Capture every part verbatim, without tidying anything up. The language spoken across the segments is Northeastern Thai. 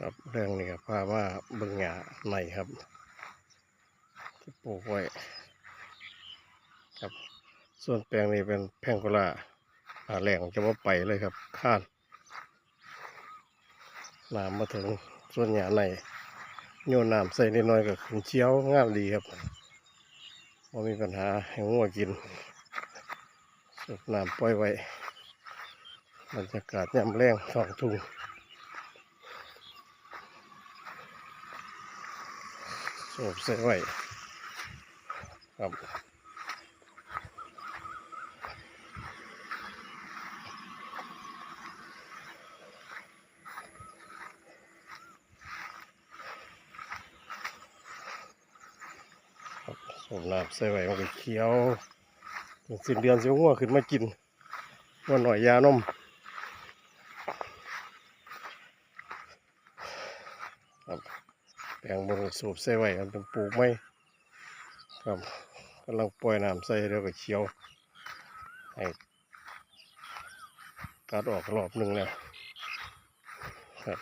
ครับ แปลงนี้ก็พามาเบิ่งหญ้าในครับ ที่ปลูกไว้ครับ ส่วนแปลงนี้เป็นแพงโกลา หน้าแล้งจะบ่ไปเลยครับ ค้าน น้ำมาถึง ส่วนหญ้าใน โยนน้ำใส่นิดหน่อยก็ขึ้นเขียวงามดีครับ บ่มีปัญหาให้งัวกิน สูบน้ำปล่อยไว้ บรรยากาศยามแลงท้องทุ่ง สูบใส่ไว้ครับ ครับ สูบน้ำใส่ไว้มันก็เขียว ถึงสิ้นเดือนสิงัวขึ้นมากิน งัวหน่อยยานมครับ แปลงบนสูบใส่ไว้ครับ เป็นปลูกไม้ครับ กำลังปล่อยน้ำใส่ เดี๋ยวก็เขียว ให้ตัดออกรอบหนึ่งแล้วครับ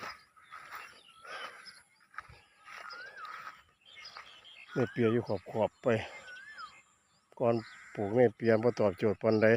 เนเปียอยู่ขอบๆไป ก่อนปลูกเนเปียบ่ตอบโจทย์ปานใด